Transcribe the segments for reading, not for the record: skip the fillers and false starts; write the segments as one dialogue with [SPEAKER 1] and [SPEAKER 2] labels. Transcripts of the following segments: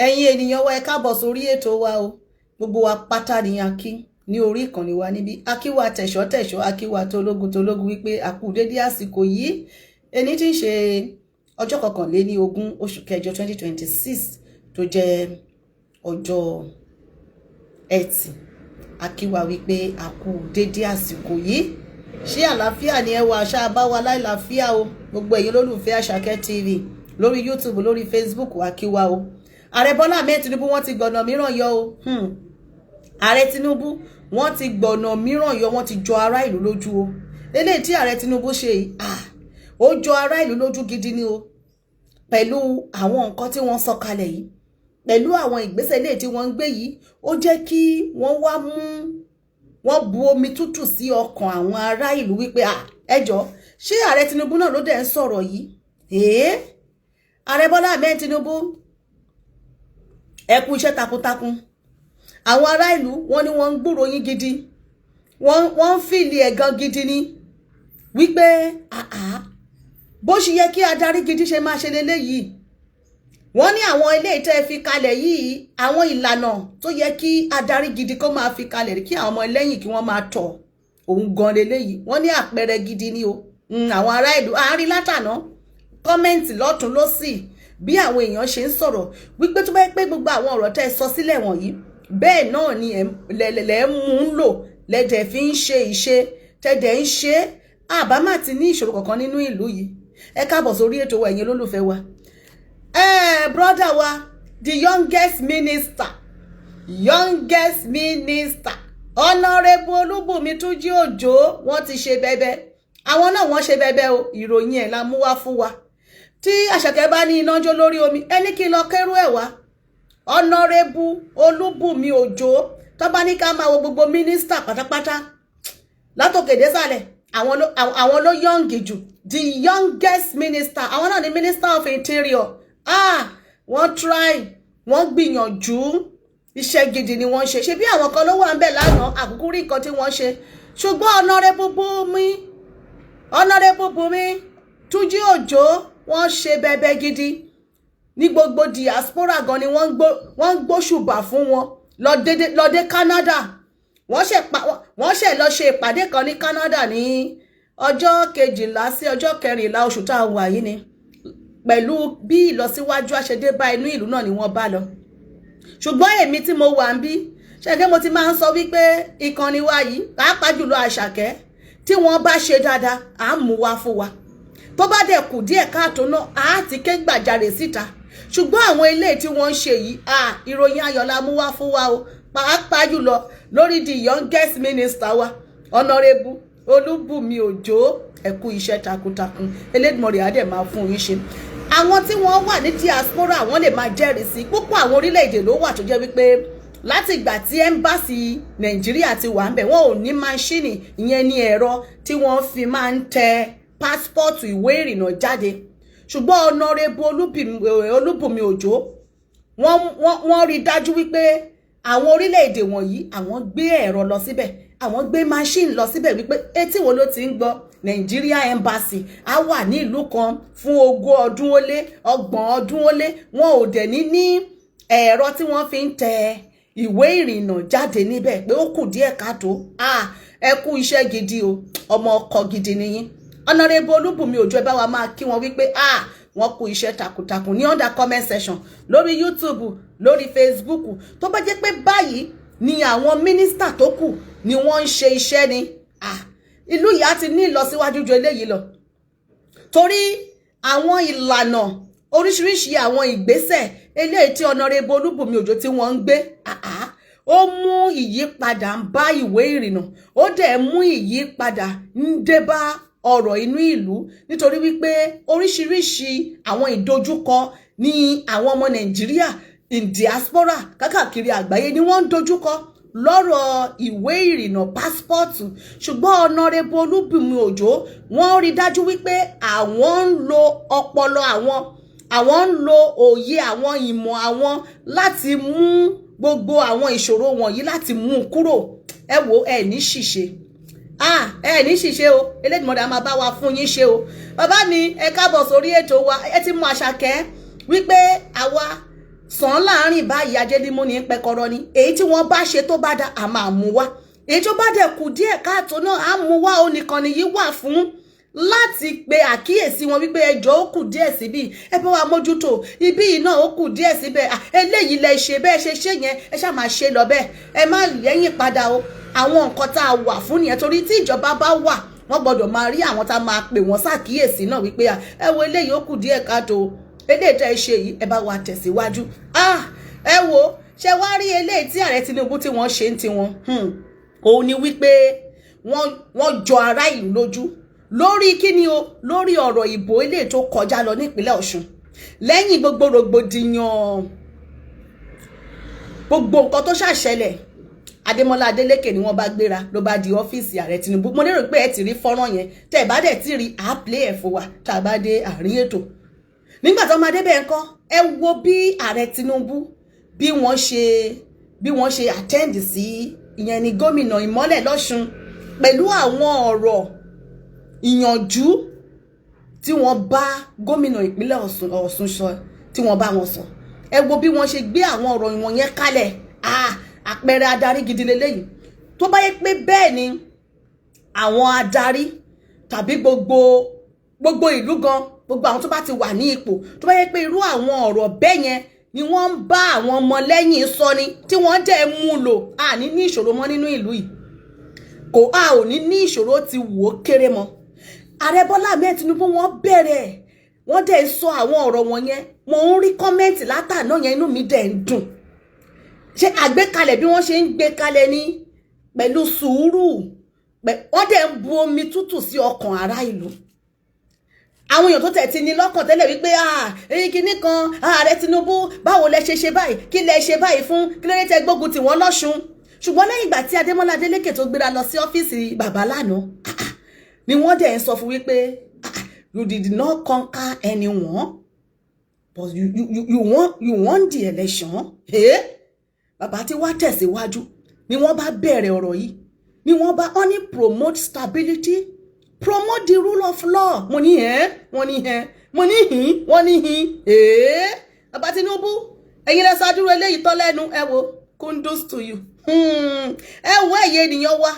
[SPEAKER 1] Ẹ̀yin ènìyàn wa, ẹ káàbọ̀ sórí ètò wa o. Gbogbo wa pátá ni a kí ní orí ìkànnì wa níbí. Akíwa tẹ̀ṣọ́ tẹ̀ṣọ́, akíwa tológun tológun, wípé a kú dédé àsìkò yìí. Ẹni tí ń ṣe ọjọ́ 21 oṣù kẹjọ 2026, tó jẹ́ ọjọ́ Ẹtì, akíwa wípé a kú dédé àsìkò yìí. Ṣé àlàáfíà ni ẹ wà? Ṣáà bá wa láìláfíà o. Gbogbo ẹ̀yin olólùfẹ́ Àṣàkẹ́ TV lórí YouTube, lórí Facebook, akíwa o. Ààrẹ Bọ́lá Ahmed Tinubu, wọ́n ti gbọ̀nà mìíràn yọ o. Ààrẹ Tinubu, wọ́n ti gbọ̀nà mìíràn yọ. Wọ́n ti jọ ará ìlú lójú o. Eléyìí tí ààrẹ Tinubu ṣe yìí, ah, ó jọ ará ìlú lójú gidi ni o. Pẹ̀lú àwọn nǹkan tí wọ́n sọ kalẹ̀ yìí, pẹ̀lú àwọn ìgbésẹ̀ eléyìí tí wọ́n ń gbé yìí, ó jẹ́ kí wọ́n wá mú wọ́n bu omi tútù sí ọkàn àwọn ará ìlú wípé, ah, ẹ jọ, ṣé ààrẹ Tinubu náà ló dẹ̀ ń sọ̀rọ̀ yìí? Èé, ààrẹ Bọ́lá Ahmed Tinubu, ẹ kú iṣẹ́ takuntakun. Àwọn ará ìlú, wọ́n ní wọ́n ń gbúrò yín gidi, wọ́n ń feel ẹ̀ gan gidi ni wípé àá, bó ṣe yẹ kí adarí gidi ṣe máa ṣe leléyìí. Wọ́n ní àwọn ilé ìtẹ́ fi kalẹ̀ yìí, àwọn ìlànà tó yẹ kí adarí gidi kó máa fi kalẹ̀ kí àwọn ọmọ ẹlẹ́yìn kí wọ́n máa tọ̀, òun gan leléyìí. Wọ́n ní àpẹẹrẹ gidi ni o. Àwọn ará ìlú àárín látàná, comment lọ́tún lọ́sì, bí àwọn èèyàn ṣe ń sọ̀rọ̀ wípé tó bá yẹ pé gbogbo àwọn ọ̀rọ̀ tẹ́ ẹ sọ sílẹ̀ wọ̀nyí, bẹ́ẹ̀ náà ni lẹ̀ ń mú un lò, lẹ́dẹ̀ fi ń ṣe ìṣe tẹ̀dẹ̀ ń ṣe, àbámà ti ní ìṣòro kankan nínú ìlú yìí. Ẹ káàbọ̀ sórí ètò wa, ẹ̀yin olólùfẹ́ wa. Brother wa, the youngest minister, youngest minister, Honourable Olúbùnmi Túnjí Òjó, wọ́n ti ṣe bẹ́bẹ́. Àwọn náà, wọ́n ṣe bẹ́bẹ́ o. Ìròyìn ẹ̀ la mú wá fún wa. Tí Àṣàkẹ́ bá ní iná jó lórí omi, ẹni kí n lọ kẹ́rù ẹ̀ wá. Honourable Olúbùnmi Òjó, tó bá ní ká máa wo gbogbo mínísítà pátápátá látòkè désàlẹ̀, àwọn ló young jù, the youngest minister. Àwọn náà ni Minister of Interior. Ah, wọ́n try, wọ́n gbìyànjú, iṣẹ́ gidi ni wọ́n ṣe. Ṣe bí àwọn kan ló wà ń bẹ̀ lánàá, àkókò rí nǹkan tí wọ́n ṣe. Ṣùgbọ́n Honourable Bùnmi Túnjí Òjó, wọ́n ṣe bẹbẹ gidi ní gbogbo diaspora gan ni wọ́n ń gbóṣùbà fún wọn. Lọ dé Canada, wọ́n ṣe lọ ṣe ìpàdé kan ní Canada ní ọjọ́ 12 sí ọjọ́ 14 oṣù tá a wà yìí ni. Pẹ̀lú bí ìlọsíwájú àṣẹdé bá inú ìlú náà ni wọ́n bá lọ. Ṣùgbọ́n èmi tí mo wà ń bí ṣẹ́gẹ́, mo ti máa ń sọ wípé ìkànnì wa yìí, pàápàá jùlọ Àṣàkẹ́, tí wọ́n bá ṣe dáadáa, à ń mú wá fún wa. Tó bá dẹ̀ kù díẹ̀ káàtó náà, á ti ké gbàjarè síta. Ṣùgbọ́n àwọn ilé tí wọ́n ń ṣe yìí, ìròyìn ayọ̀ la mú wá fún wa o, pàápàá jùlọ lórí the youngest minister wa, Honourable Olúbùnmi Òjó. Ẹ kú iṣẹ́ takuntakun. Elédùmarè á dẹ̀ máa fún yín ṣe. Àwọn tí wọ́n wà ní diaspora, wọ́n lè máa jẹ́rìí sí. Púpọ̀ àwọn orílẹ̀-èdè ló wà tó jẹ́ wípé láti ìgbà tí embassy Nàìjíríà ti wà ń bẹ̀, wọ́n ò ní machine, ìyẹn ní ẹ̀rọ tí wọ́n fi máa ń tẹ passport, ìwé ìrìnnà jáde. Ṣùgbọ́n Honourable Olúbùnmi Òjó, wọ́n rí dájú wípé àwọn orílẹ̀-èdè wọ̀nyí, àwọn gbé ẹ̀rọ lọ síbẹ̀, àwọn gbé machine lọ síbẹ̀, wípé etí wo ló ti ń gbọ́ Nigeria embassy á wà ní ìlú kan fún 20 ọdún ó lé, 30 ọdún ó lé, wọn ò dẹ̀ ní ẹ̀rọ tí wọ́n fi ń tẹ ìwé ìrìnnà jáde níbẹ̀, pé ó kù díẹ̀ káàtó. Ẹ kú iṣẹ́ gidi o. Ọmọ ọkọ gidi nìyí, Honourable Olúbùnmi Òjó. Ẹ bá wa máa kí wọn wípé, ah, wọ́n kú iṣẹ́ takuntakun ní under comment section lórí YouTube, lórí Facebook. Tó bá jẹ́ pé báyìí ni àwọn mínísítà tó kù ni wọ́n ń ṣe iṣẹ́ ni, ah, ìlú yìí á ti ní ìlọsíwájú ju eléyìí lọ, torí àwọn ìlànà oríṣiríṣi, àwọn ìgbésẹ̀ eléyìí tí Honourable Olúbùnmi Òjó tí wọ́n ń gbé, ó mú ìyípadà ń bá ìwé ìrìnnà, ó dẹ̀ mú ìyípadà ń dé bá ọ̀rọ̀ inú ìlú, nítorí wípé oríṣiríṣi àwọn ìdojúkọ ní àwọn ọmọ Nàìjíríà in diaspora kákàkiri àgbáyé ni wọ́n ń dojúkọ lọ́rọ̀ ìwé ìrìnnà, passport. Ṣùgbọ́n Honourable Olúbùnmi Òjó, wọ́n rí dájú wípé àwọn ń lo ọpọlọ àwọn, àwọn ń lo òye àwọn, ìmọ̀ àwọn láti mú gbogbo àwọn ìṣòro wọ̀nyí, láti mú un kúrò. Ẹ wo, ẹ ní ṣìṣe, ah, ẹ ní ṣìṣe o. Elédùmarè á máa bá wa fún yín ṣe o. Bàbá mi, ẹ káàbọ̀ sórí ètò wa. Ẹ ti mú Àṣàkẹ́ wípé àwa Sàn láàrin báyìí, ajẹ́dímú ní pẹ́kọ́rọ́ ni. Èyí tí wọ́n bá ṣe tó bá dá, a máa mú wá. Èyí tó bá dẹ̀ kù díẹ̀ káàtó náà, á mú wá. Ó nìkan nìyí wà fún láti pe àkíyèsí wọn wípé ẹjọ́, ó kù díẹ̀ síbí, ẹ bá wa mójútó ibí yìí náà, ó kù díẹ̀ síbẹ̀. Eléyìí lẹ ṣe, bẹ́ẹ̀ ṣe ṣe yẹn, ẹ ṣáà máa ṣe lọ bẹ́ẹ̀, ẹ má yẹ́yìn padà o. Àwọn nǹkan tá a wà fún nìyẹn, torí tí ìjọba bá wà, wọ́n gbọ́dọ̀ máa rí àwọn tá a máa pè wọ́n ṣàkíyèsí náà wípé ẹ wo eléyìí, ó kù díẹ̀ káàtó, eléyìí tẹ́ ẹ ṣe yìí, ẹ bá wa tẹ̀síwájú. Ẹ wo, ṣe wá rí eléyìí tí ààrẹ Tinubu tí wọ́n ṣe ń tiwọn, òun ni wípé wọ́n jọ ará ìlú lójú lórí kíni o? Lórí ọ̀rọ̀ ìbò eléyìí tó kọjá lọ nípínlẹ̀ Ọ̀ṣun. Lẹ́yìn gbogbo rògbòdìyàn, gbogbo nǹkan tó ṣàṣẹlẹ̀, Adémọ́lá Adélékè ni wọ́n bá gbéra, ló bá di ọ́fíìsì ààrẹ Tinubu. Mo lérò pé ẹ ti rí fọ́nrán yẹn. Tẹ́ ẹ bá dẹ̀ ti rí, à play ẹ̀ fún wa tá a bá dé àárín ètò. Nígbà tó máa débẹ̀ ńkọ́? Ẹ wo bí ààrẹ Tinubu bí wọ́n ṣe attend sí, ìyẹn ni gómìnà Ìmọ́lẹ̀ lọ́ṣun, pẹ̀lú àwọn ọ̀rọ̀ ìyànjú tí wọ́n bá gómìnà ìpínlẹ̀ Ọ̀ṣun sọ, tí wọ́n bá wọn sọ. Ẹ wo bí wọ́n ṣe gbé àwọn ọ̀rọ̀ ìwọ̀n yẹn kalẹ̀. Àpẹẹrẹ adarí gidi leléyìí. Tó bá yẹ pé bẹ́ẹ̀ ni àwọn adarí tàbí gbogbo ìlú gan, gbogbo àwọn tó bá ti wà ní ipò, tó bá yẹ pé irú àwọn ọ̀rọ̀ bẹ́ẹ̀ yẹn ni wọ́n ń bá àwọn ọmọlẹ́yìn sọ ni, tí wọ́n dẹ̀ mú lò, àní ní ìṣòro mọ́ nínú ìlú yìí. Kò a ò ní ní ìṣòro ti wò ó kéré mọ́. Ààrẹ Bọ́lá Ahmed Tinubu, wọ́n bẹ̀rẹ̀, wọ́n dẹ̀ sọ àwọn ọ̀rọ̀ wọn yẹn. Mo ń rí comment látàná yẹn, inú mi dẹ̀ ń dùn. Ṣé àgbékalẹ̀ bí wọ́n ṣe ń gbé kalẹ̀ ní pẹ̀lú sùúrù, wọ́n dẹ̀ ń bu omi tútù sí ọkàn ará ìlú. Àwọn èèyàn tó tẹ̀ ti ní lọ́kàn tẹ́lẹ̀ wípé èyí kinní kan, ààrẹ Tinubu, báwo lẹ ṣe ṣe báyìí? Kí lẹ ṣe báyìí fún? Kí ló dé tẹ gbógun tì wọ́n lọ́ṣun? Ṣùgbọ́n lẹ́yìn ìgbà tí Adémọ́lá Adélékè tó gbéra lọ sí ọ́fíìsì bàbá lánàá ni wọ́n dẹ̀ ń sọ fún wípé you did not conquer anyone, but you won the election. Eh? Bàbá tí wàá tẹ̀síwájú ni wọ́n bá bẹ̀rẹ̀ ọ̀rọ̀ yìí, ni wọ́n bá wọ́n ní promote stability, promote the rule of law. Mo ní ẹ́, wọ́n ní ẹ́, mo ní hìn, wọ́n ní hìn. Ẹ́ bàbá Tinubu, ẹ̀yin lẹ ṣáájú eléyìí tọ́ lẹ́nu. Ẹ wo, kudos to you. Ẹ wo, ẹ̀yẹ ènìyàn wa,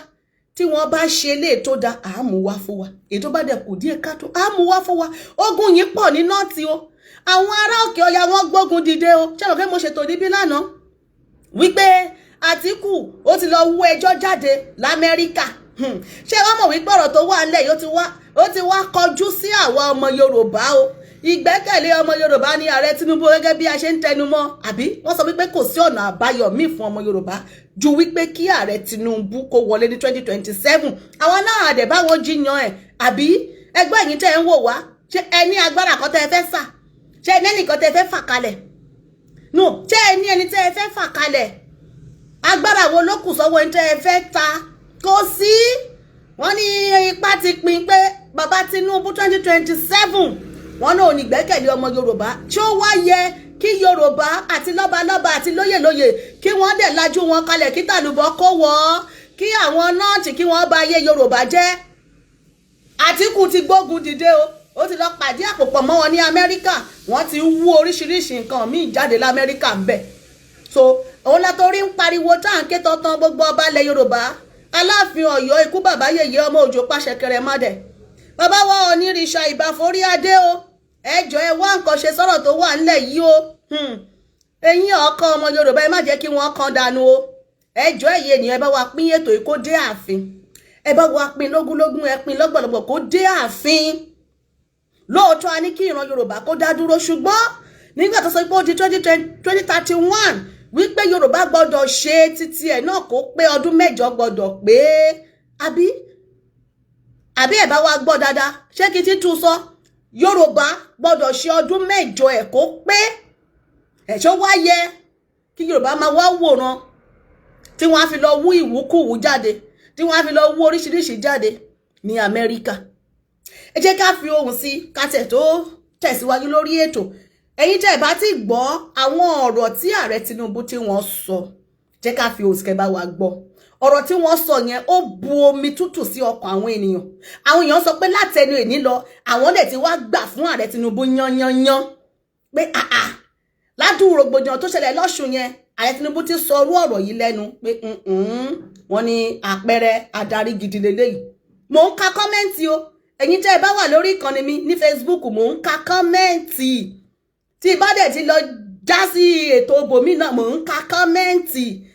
[SPEAKER 1] tí wọ́n bá ṣe eléyìí tó da, àmú wá fún wa. Èyí tó bá dẹ̀ kù díẹ̀ káàtó, àmú wá fún wa. Ogun yìí pọ̀ ní North o. Àwọn ará òkè ọya, wọn gbógun dìde o. Ṣé mo kẹ́ mo ṣètò níbí lánàá wípé Àtíkù ó ti lọ wú ẹjọ́ jáde l'Amẹ́ríkà? Ṣé wọ́n mọ̀ wípé ọ̀rọ̀ tó wà nílẹ̀ yìí, ó ti wá kọjú sí àwa ọmọ Yorùbá o. Ìgbẹ́kẹ̀lé ọmọ Yorùbá ní ààrẹ Tinubu, gẹ́gẹ́ bí a ṣe ń tẹnu mọ́, àbí wọ́n sọ wípé kò sí ọ̀nà àbáyọ míì fún ọmọ Yorùbá ju wípé kí ààrẹ Tinubu kó wọlé ní 2027. Àwọn náà àdẹ̀ báwọn jiyàn ẹ̀, àbí ẹgbẹ́ ẹ̀yìn tẹ́ ń wò wá, ṣé ẹ ní agbára kan tẹ́ ẹ fẹ́ sà? Ṣé ẹ ní ẹnìkan tẹ́ ẹ fẹ́ fà kalẹ̀? No, ṣé ẹ ní ẹni tẹ́ ẹ fẹ́ fà kalẹ̀? Agbára wo ló kù sọ́wọ́ ẹni tẹ́ ẹ fẹ́ ta? Kò sí. Wọ́n ní ipá ti pin pé bàbá Tinubu 2027, wọ́n náà ò ní gbẹ́kẹ̀lé ọmọ Yorùbá. Tí ó wá yẹ kí Yorùbá àti lọ́balọ́ba àti lóyèlóyè kí wọ́n dẹ̀ lajú wọn kalẹ̀ kí tàlùbọ̀ kó wọ́, kí àwọn North kí wọ́n bá ayé Yorùbá jẹ́? Àtíkù ti gbógun dìde o. Ó ti lọ pàdé àpòpọ̀ mọ́ wọn ní Amẹ́ríkà. Wọ́n ti ń wú oríṣiríṣi nǹkan míì jáde lamẹ́ríkà ń bẹ̀. So òun la torí ń pariwo tá à ń ké tọ́tán. Gbogbo ọba ilẹ̀ Yorùbá, Aláàfin Ọ̀yọ́, ikú bàbá yèyé, ọmọ òjò pàṣẹkẹrẹ mọ́dẹ̀, bàbá wa onírìṣà, ìbàforí adé o, ẹ jọ̀ọ́, ẹ wá nǹkan ṣe sọ̀rọ̀ tó wà ńlẹ̀ yìí o. Eyín ọkọ ọmọ Yorùbá, ẹ má jẹ́ kí wọ́n kan dànù o. Ẹ jọ̀ọ́, ẹ̀yin ènìyàn, ẹ bá wa pín ètò yìí kó dé ààfin. Ẹ bá wa pín lógúnlógún, ẹ pín lọ́gbọ̀lọ́gbọ̀ kó dé ààfin. Lóòótọ́, a ní kí ìran Yorùbá kó dá dúró, ṣùgbọ́n nígbà tó sọ pé ó di 2031, wípé Yorùbá gbọ́dọ̀ ṣe títí ẹ̀ náà kó pé ọdún 8 gbọ́dọ̀ pé, àbí ẹ̀ bá wa gbọ́ dáadáa? Ṣé kí tí tún sọ? Yorùbá gbọ́dọ̀ ṣe ọdún 8 ẹ̀ kó pé. Ẹ̀ṣọ́ wá yẹ kí Yorùbá máa wá wòran tí wọ́n á fi lọ wú ìwúkúwú jáde, tí wọ́n á fi lọ wú oríṣiríṣi jáde ní Amẹ́ríkà? Ẹ jẹ́ ká fi ohùn sí ká tẹ̀ tó tẹ̀síwájú lórí ètò. Ẹ̀yin tẹ́ ẹ bá ti gbọ́ àwọn ọ̀rọ̀ tí ààrẹ Tinubu tí wọ́n sọ, jẹ́ ká fi ohùn sí kẹ́ bá wa gbọ́. Ọ̀rọ̀ tí wọ́n sọ yẹn, ó bu omi tútù sí ọkàn àwọn ènìyàn. Àwọn èèyàn sọ pé látẹnu èní lọ, àwọn dẹ̀ ti wá gbà fún ààrẹ Tinubu yányányán pé àà. Ládùúrò rògbòdìyàn tó ṣẹlẹ̀ lọ́ṣun yẹn, ààrẹ Tinubu ti sọ orú ọ̀rọ̀ yìí lẹ́nu pé wọ́n ní àpẹẹrẹ adarí gidi lélẹ́yìí. Mò ń ka comment o. Ẹ̀yin tẹ́ ẹ bá wà lórí ìkànnì mi ní Facebook, mò ń ka comment. Tí bá dẹ̀ ti lọ já sí ètò ibòmí náà, mò ń ka comment.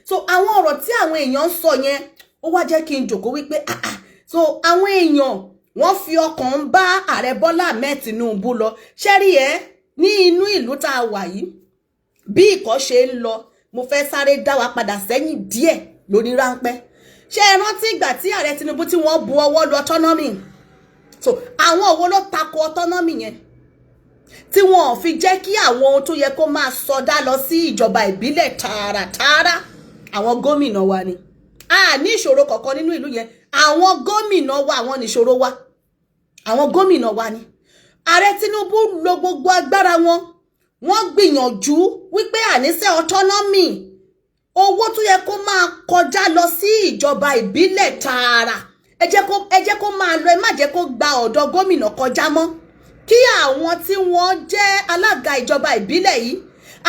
[SPEAKER 1] So àwọn ọ̀rọ̀ tí àwọn èèyàn ń sọ yẹn, ó wá jẹ́ kí n jòkó wípé, ah ah, so àwọn èèyàn, wọ́n fi ọkàn ń bá ààrẹ Bọ́lá Ahmed Tinubu lọ. Ṣẹ́rí ẹ ní inú ìlú tá a wà yìí, bí ìkọ́ ṣe ń lọ, mo fẹ́ sáré dá wa padà sẹ́yìn díẹ̀ lóní ráńpẹ́. Ṣé ẹ rántí ìgbà tí ààrẹ Tinubu tí wọ́n bu ọwọ́ lu autonomy? So àwọn òwò ló tako autonomy yẹn, tí wọn ò fi jẹ́ kí àwọn ohun tó yẹ kó máa sọdá lọ sí ìjọba ìbílẹ̀ tààràtààrà? Àwọn gómìnà wa ni. A ní ìṣòro kọ̀ọ̀kan nínú ìlú yẹn, àwọn gómìnà wa, àwọn nìṣòro wa, àwọn gómìnà wa ni. Ààrẹ Tinubu lo gbogbo agbára wọn, wọ́n gbìyànjú wípé àníṣe autonomy, owó tó yẹ kó máa kọjá lọ sí ìjọba ìbílẹ̀ tààrà, ẹ jẹ́ kó máa lọ, ẹ má jẹ́ kó gba ọ̀dọ̀ gómìnà kọjá mọ́, kí àwọn tí wọ́n jẹ́ alága ìjọba ìbílẹ̀ yìí,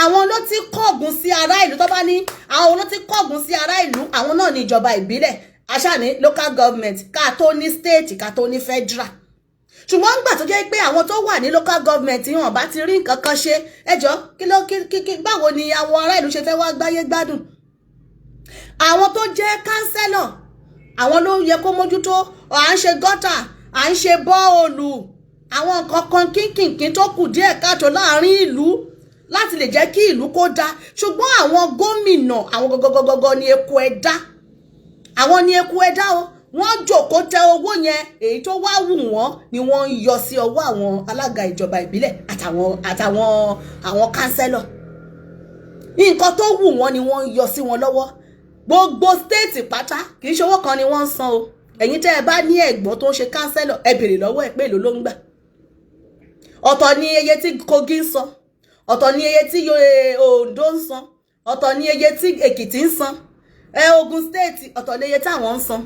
[SPEAKER 1] àwọn ló ti kọ́gùn sí ará ìlú. Tó bá ní àwọn ló ti kọ́gùn sí ará ìlú, àwọn náà ní ìjọba ìbílẹ̀, àṣà ní local government, ká tó ní state, ká tó ní federal. Ṣùgbọ́n nígbà tó jẹ́ pé àwọn tó wà ní local government wọn bá ti rí nǹkan kan ṣe, ẹjọ́ kí ló kí kí báwo ni àwọn ará ìlú ṣe fẹ́ wá gbáyé gbádùn? Àwọn tó jẹ́ councillor, àwọn ló yẹ kó mójútó. À ń ṣe gutter, à ń ṣe borehole, àwọn nǹkan kan kínkìnkín tó kù díẹ̀ káàtó láàrin ìlú láti lè jẹ́ kí ìlú kó dáa. Ṣùgbọ́n àwọn gómìnà, àwọn gọgọgọgọ ni eku ẹ̀dá, àwọn ni eku ẹ̀dá o. Wọ́n jòkó tẹ owó yẹn, èyí tó wá wù wọ́n ni wọ́n ń yọ sí ọwọ́ àwọn alága ìjọba ìbílẹ̀ àtàwọn àwọn councillor. Nǹkan tó wù wọ́n ni wọ́n ń yọ sí wọn lọ́wọ́. Gbogbo state pátá, kì í ṣe owó kan ni wọ́n ń san o. Ẹ̀yin tẹ́ ẹ bá ní ẹ̀gbọ́n tó ń ṣe councillor, ẹ béèrè lọ́wọ́ ẹ̀ pé èló ló ń gbà. Ọ̀tọ̀ ni iye tí Kogi ń san, ọ̀tọ̀ ni iye tí Ondo ń san, ọ̀tọ̀ ni iye tí Èkìtì ń san, ẹ Ogun State, ọ̀tọ̀ ni iye táwọn ń san.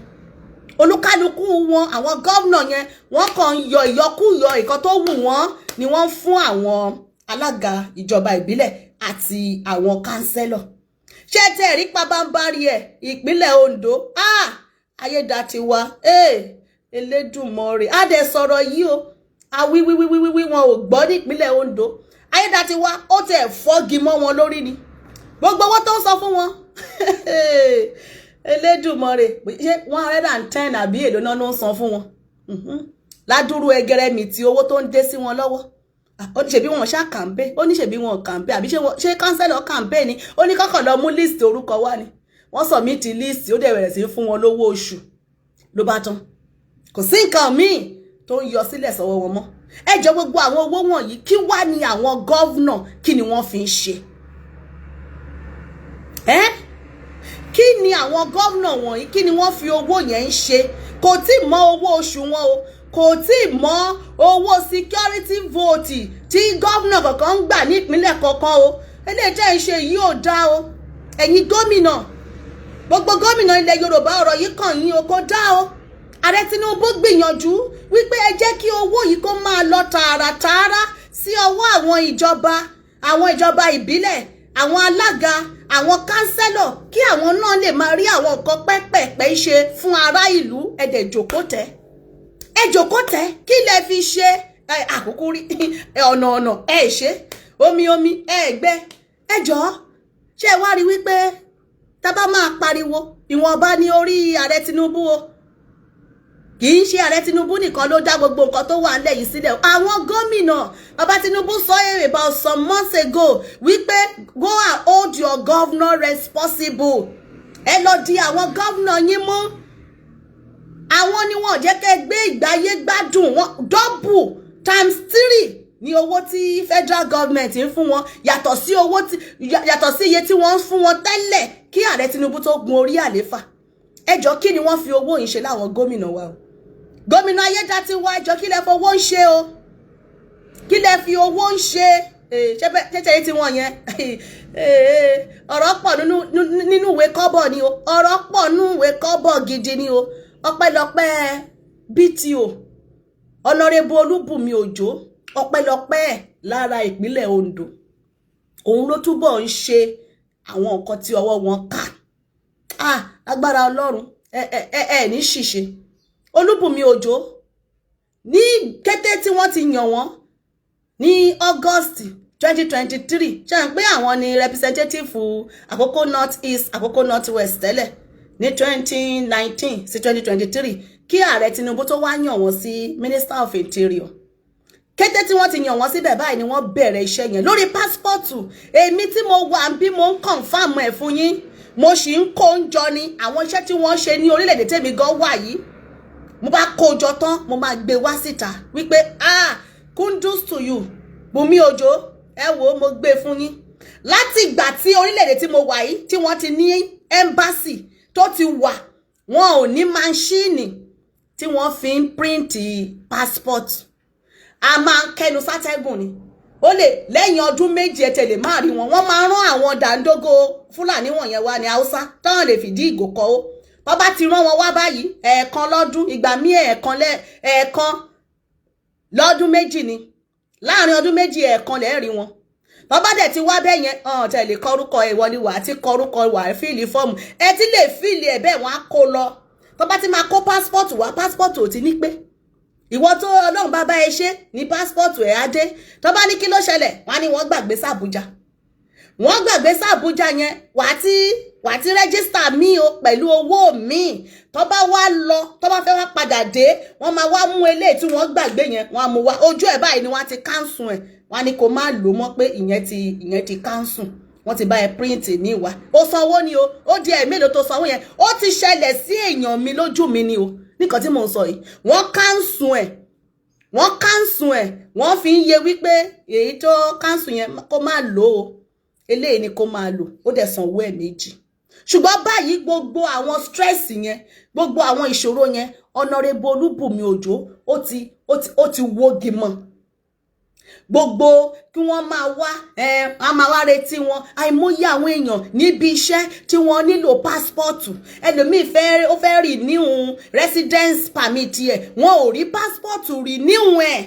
[SPEAKER 1] Olúkálukú wọn, àwọn gómìnà yẹn, wọ́n kàn ń yọ ìyọkúyọ, ìkan tó wù wọ́n ni wọ́n ń fún àwọn alága ìjọba ìbílẹ̀ àti àwọn councillor. Ṣé tẹ́ rí pabambarí ẹ̀, ìpínlẹ̀ Ondo, ah, Ayédatiwa, eh, Elédùmarè, á dẹ̀ sọ̀rọ̀ yìí o. Awíwíwíwíwí, wọn ò gbọ́. Nípínlẹ̀ Ondo, Ayédatiwa, ó tẹ̀ fọ́gi mọ́ wọn lórí ni. Gbogbo owó tó ń sọ fún wọn, Elédùmarè, ṣé 110 àbí èlò náà ló ń san fún wọn ládùúrú ẹgẹrẹmì tí owó tó ń dé sí wọn lọ́wọ́? Ó ní ṣèbí wọn ṣá campaign, ó ní ṣèbí wọn campaign, àbí ṣé councillor campaign ni? Ó ní kọ́kàn lọ mú list orúkọ wá ni. Wọ́n submit list, ó dẹ̀ bẹ̀rẹ̀ sí fún wọn lówó oṣù, ló bá tán. Kò sí nǹkan míì tó ń yọ sílẹ̀ sọ́wọ́ wọn mọ́. Ẹ jọ, gbogbo àwọn owó wọ̀nyí, kí wá ní àwọn governor, kí ni wọ́n fi ń ṣe ẹ́? Kí ni àwọn governor wọ̀nyí, kí ni wọ́n fi owó yẹn ń ṣe? Kò tí ì mọ owó oṣù wọn o, kò tí ì mọ owó security vote tí governor kọ̀ọ̀kan ń gbà ní ìpínlẹ̀ kọ̀ọ̀kan o. Eléyìí tẹ́ ń ṣe yìí ò dáa o. Ẹ̀yin gómìnà, gbogbo gómìnà ilẹ̀ Yorùbá, ọ̀rọ̀ yìí kàn yín o. Kò dáa o. Ààrẹ Tinubu gbìyànjú wípé ẹ jẹ́ kí owó yìí kó máa lọ tààràtààrà sí ọwọ́ àwọn ìjọba ìbílẹ̀, àwọn alága, àwọn councillor, kí àwọn náà lè máa rí àwọn nǹkan pẹ́pẹ̀pẹ́ ṣe fún ará ìlú. Ẹ dẹ̀ jòkó tẹ́, ẹ jòkó tẹ́. Kí lẹ fi ṣe àkókò rí ọ̀nà ọ̀nà ẹ ṣe, omi omi ẹ gbẹ́. Ẹ jọ̀ọ́, ṣé ẹ wá rí wípé tá bá máa pariwo, ìwọ̀nba ní orí ààrẹ Tinubu o. Kì í ṣe ààrẹ Tinubu nìkan ló dá gbogbo nǹkan tó wà nílẹ̀ yìí sílẹ̀. Àwọn gómìnà, bàbá Tinubu sọ èrè about some months ago wípé go and hold your governor responsible. Ẹ lọ di àwọn gómìnà yín mú. Àwọn ni wọn ò jẹ́ kẹ́ gbé ìgbáyé gbádùn wọn. Double times three ní owó tí federal government ń fún wọn, yàtọ̀ sí owó tí, yàtọ̀ sí iye tí wọ́n ń fún wọn tẹ́lẹ̀ kí ààrẹ Tinubu tó gun orí àléfà. Ẹ jọ, kí ni wọ́n fi owó yìí ṣe láwọn gómìnà wa o? Gómìnà Ayédatiwa, ẹ jọ, kí lẹ fowó ń ṣe o? Kí lẹ fi owó ń ṣe? Ṣẹ́ṣẹ́ tí wọ́n yẹn, ọ̀rọ̀ pọ̀ nínú ìwé kọ́bọ̀ ni o. Ọ̀rọ̀ pọ̀ nínú ìwé kọ́bọ̀ gidi ni o. Ọpẹ́lọpẹ́ BTO, Honourable Olúbùnmi Òjó, ọpẹ́lọpẹ́ lára ìpínlẹ̀ Ondo. Òun ló túbọ̀ ń ṣe àwọn nǹkan tí ọwọ́ wọn kà. Ah, agbára Ọlọ́run, ẹ ẹ ẹ ní ṣìṣe. Olúbùnmi Òjó, ní kété tí wọ́n ti yàn wọ́n ní August 2023, ṣe ń pé àwọn ni representative Àkókò North East, Àkókò North West tẹ́lẹ̀ ní 2019 sí 2023, kí ààrẹ Tinubu tó wá yàn wọ́n sí Minister of Interior. Kété tí wọ́n ti yàn wọ́n síbẹ̀ báyìí ni wọ́n bẹ̀rẹ̀ iṣẹ́ yẹn lórí passport. Èmi tí mo wà bí mo ń confirm ẹ̀ fún yín, mo sì ń kó ń jọ ni àwọn iṣẹ́ tí wọ́n ṣe ní orílẹ̀-èdè tèmi gan wà yìí. Mo bá kó jọ tán, mo máa gbé wá síta wípé, "Ah, kudos to you, Bùnmi Òjó." Ẹ wo, mo gbé fún yín. Láti ìgbà tí orílẹ̀-èdè tí mo wà yìí tí wọ́n ti ní embassy tó ti wà, wọn ò ní machine tí wọ́n fi ń print passport. A máa ń kẹnu sátẹ́gùn ni. Ó lè lẹ́yìn ọdún 2, ẹ tẹ̀lé máa rí wọn. Wọ́n máa rán àwọn dàńdógó Fúlàní wọ̀nyẹn wá ní Haúsá táwọn lè fìdí ìgò kọ́ ó. Bọ́ bá ti rán wọn wá báyìí, ẹ̀ẹ̀kan lọ́dún, ìgbà míì ẹ̀ẹ̀kan lọ́dún 2 ni. Láàrin ọdún 2, ẹ̀ẹ̀kan lẹ́ẹ̀ rí wọn. Bàbá dẹ̀ ti wá bẹ́ẹ̀ yẹn, ọ̀hún tẹ̀lé kọ́rúkọ ìwọlé wà á ti kọ́rúkọ wà á fill form, ẹ ti lè fill ẹ̀ bẹ́ẹ̀, wọ́n á kó lọ. Tó bá ti máa kó passport wá, passport ò ti ní pé. Ìwọ tó Ọlọ́run bá bá ẹ ṣe ní passport ẹ̀ á dé. Tó bá ní kí ló ṣẹlẹ̀, wọ́n á ní wọ́n gbàgbé sàbújá. Wọ́n gbàgbé sàbújá yẹn, wà á ti register mi o pẹ̀lú owó mi. Tó bá wá lọ, tó bá fẹ́ wá padà dé, wọ́n máa wá mú eléyìí tí wọ́n gbàgbé yẹn, wọ́n á mú wá. Ojú ẹ̀ báyìí ni wọ́n á ti cancel ẹ̀. Wọ́n á ní kó má lò mọ́, pé ìyẹn ti cancel, wọ́n ti bá ẹ print mi wá. Ó sanwó ni o, ó di ẹ̀ mélòó tó sanwó yẹn. Ó ti ṣẹlẹ̀ sí èèyàn mi lójú mi ni o. Nìkan tí mò ń sọ yìí, wọ́n cancel ẹ̀, wọ́n cancel ẹ̀, wọ́n fi ń yé wípé èyí tó cancel yẹn, kó má lò ó, eléyìí ni kó máa lò. Ó dẹ̀ sanwó ẹ̀ méjì. Ṣùgbọ́n báyìí, gbogbo àwọn stress yẹn, gbogbo àwọn ìṣòro yẹn, Honourable Olúbùnmi Òjó ó ti wógi mọ́. Gbogbo kí wọ́n máa wá ẹ, a máa wá retí wọn. Àìmọye àwọn èèyàn níbi iṣẹ́ tí wọ́n nílò passport. Ẹlòmíì fẹ́, ó fẹ́ renew residence permit ẹ̀, wọn ò rí passport renew ẹ̀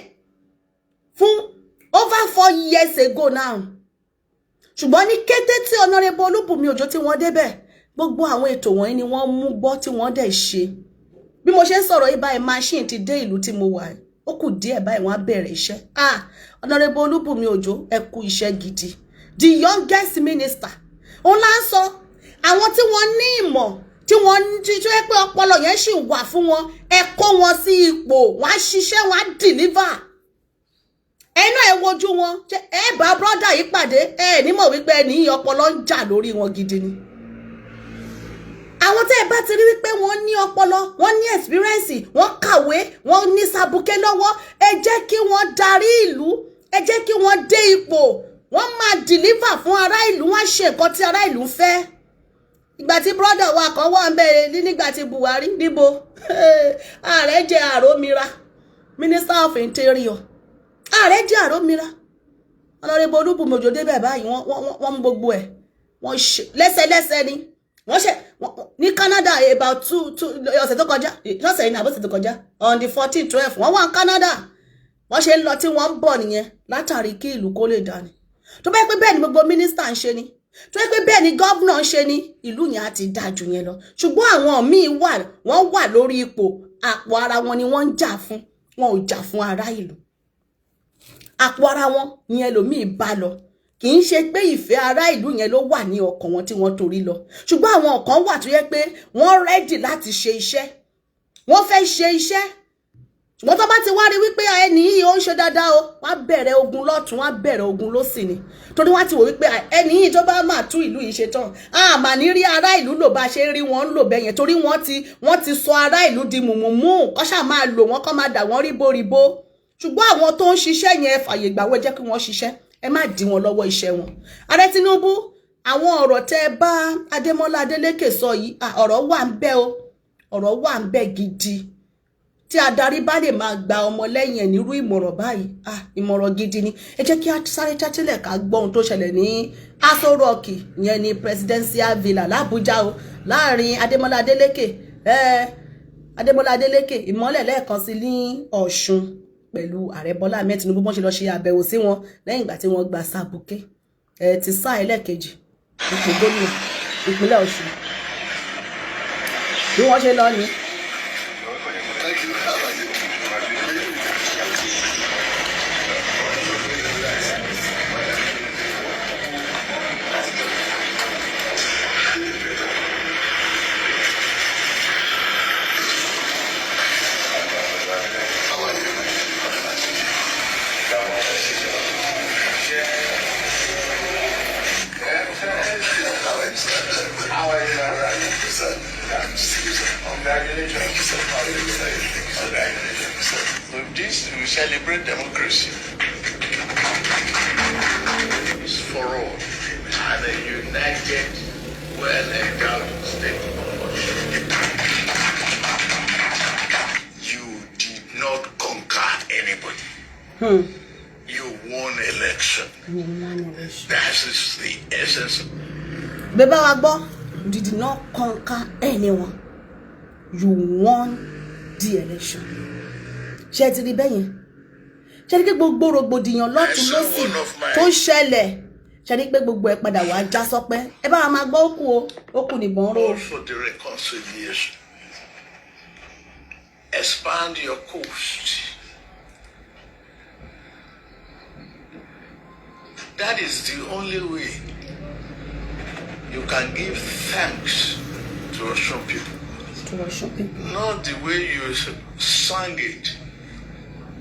[SPEAKER 1] fún over 4 years ago now. Ṣùgbọ́n ní kété tí Honourable Olúbùnmi Òjó tí wọ́n débẹ̀, gbogbo àwọn ètò wọ̀nyí ni wọ́n mú gbọ́ tí wọ́n dẹ̀ ṣe. Bí mo ṣe ń sọ̀rọ̀ yìí báyìí, machine ti dé ìlú tí mo wà. Ó kù díẹ̀ báyìí, wọ́n á bẹ̀rẹ̀ iṣẹ́. Ah, Honourable Olúbùnmi Òjó, ẹ kú iṣẹ́ gidi. The youngest minister, òun là ń sọ. Àwọn tí wọ́n ní ìmọ̀, tí wọ́n ti tó yẹ pé ọpọlọ yẹn sì wà fún wọn, ẹ kó wọn sí ipò, wọ́n á ṣiṣẹ́, wọ́n á deliver. Ẹnu ẹ wojú wọn, ẹ bá brother yìí pàdé, ẹ nímọ̀ wípé ẹni ọpọlọ ń jà lórí wọn gidi ni. Àwọn tẹ́ ẹ bá ti rí wípé wọ́n ní ọpọlọ, wọ́n ní experience, wọ́n kàwé, wọ́n ní sàbùkẹ́ lọ́wọ́, ẹ jẹ́ kí wọ́n darí ìlú, ẹ jẹ́ kí wọ́n dé ipò. Wọ́n máa deliver fún ará ìlú, wọ́n ṣe nǹkan tí ará ìlú ń fẹ́. Ìgbà tí brother wa kan wà ń bẹ̀rẹ̀ nígbà tí Buhari níbo, ààrẹ jẹ́ àrómira, Minister of Interior, ààrẹ jẹ́ àrómira. Honourable Olúbùnmi Òjó débẹ̀ báyìí, wọ́n mú gbogbo ẹ̀, wọ́n ṣe lẹ́sẹ̀lẹ́sẹ̀ ni wọ́n ṣe ní Canada. About two ọ̀sẹ̀ tó kọjá, lọ́sẹ̀ yìí ní àbọ̀sẹ̀ tó kọjá, on the 14 12, wọ́n wà ní Canada. Wọ́n ṣe ń lọ tí wọ́n ń bọ̀ nìyẹn, látàrí kí ìlú kó lè dání. Tó bá yẹ pé bẹ́ẹ̀ ni gbogbo mínísítà ń ṣe ni, tó yẹ pé bẹ́ẹ̀ ni governor ń ṣe ni, ìlú yẹn á ti dáa jù yẹn lọ. Ṣùgbọ́n àwọn míì wà, wọ́n wà lórí ipò, àpò ara wọn ni wọ́n ń jà fún, wọn ò jà fún ará ìlú. Àpò ara wọn ni ẹlòmíì bá lọ. Kì í ṣe pé ìfẹ́ ará ìlú yẹn ló wà ní ọkàn wọn tí wọ́n torí lọ. Ṣùgbọ́n àwọn kan wà tó yẹ pé wọ́n ready láti ṣe iṣẹ́, wọ́n fẹ́ ṣe iṣẹ́. Ṣùgbọ́n tó bá ti wá rí wípé ẹni yìí ó ń ṣe dáadáa o, wọ́n á bẹ̀rẹ̀ ogun lọ́tún, wọ́n á bẹ̀rẹ̀ ogun lósì ni, torí wọ́n á ti wò wípé ẹni yìí, tó bá máa tún ìlú yìí ṣe tán, a mà ní rí ará ìlú lò bá ṣe rí wọn ń lò bẹ́yẹn, torí wọ́n ti sọ ará ìlú di mùmùmù, kọ́ ṣáà máa lò wọ́n, kọ́ máa dà wọ́n ríboríbo. Ṣùgbọ́n àwọn tó ń ṣiṣẹ́ yẹn, fàyè gbà wọ́n, jẹ́ kí wọ́n ṣiṣẹ́, ẹ má dí wọn lọ́wọ́ iṣẹ́ wọn. Ààrẹ Tinubu, àwọn ọ̀rọ̀ tẹ́ ẹ bá Adémọ́lá Adélékè sọ yìí, ọ̀rọ̀ wà ń bẹ o, ọ̀rọ̀ wà ń bẹ gidi. Tí adarí bá lè máa gba ọmọlẹ́yìn ẹ̀ nírú ìmọ̀ràn báyìí, ah, ìmọ̀ràn gidi ni. Ẹ jẹ́ kí a sáré tẹ́tílẹ̀ ká gbọ́ ohun tó ṣẹlẹ̀ ní Aso Rock, ìyẹn ní Presidential Villa l'Abuja o, láàrin Adémọ́lá Adélékè, Adémọ́lá Adélékè ìmọ́lẹ̀ lẹ́ẹ̀kan sí ní Ọ̀ṣun pẹ̀lú ààrẹ Bọ́lá Ahmed Tinubu, bọ́n ṣe lọ ṣe àbẹ̀wò sí wọn lẹ́yìn ìgbà tí wọ́n gba sábùké. Ẹ ti sáà ẹlẹ́ẹ̀kejì ipò gómìnà ìpínlẹ̀ Ọ̀ṣun bí wọ́n ṣe lọ ni.
[SPEAKER 2] Thank you. How are you? How are you? How are you, sir?
[SPEAKER 3] How are you, sir?
[SPEAKER 2] Sir, good to see you, sir.
[SPEAKER 3] Congratulations.
[SPEAKER 2] Thank you, sir. Thank you, sir.
[SPEAKER 3] Congratulations.
[SPEAKER 2] Sir.
[SPEAKER 3] With this, we celebrate democracy. It's for all. And a united, well-endowed state of Osun. You did not conquer anybody. You won election. That is the essence.
[SPEAKER 1] Bẹ́ẹ̀ bá wa gbọ́, you did not conquer anyone, you won the election. Ṣé ẹ ti rí bẹ́ẹ̀ yẹn? Ṣé ẹ rí pé gbogbo rògbòdìyàn lọ́tún lọ́sì tó ń ṣẹlẹ̀, ṣe rí pé gbogbo ẹ̀ padà wàá já sọpẹ́? Ẹ bá wa máa gbọ́, ó kù o, ó kù nìbọn ró o.
[SPEAKER 3] Call for the reconciliation. Expand your coast. That is the only way you can give thanks to Osun people.
[SPEAKER 1] To Ọ̀ṣun people.
[SPEAKER 3] Not the way you sang it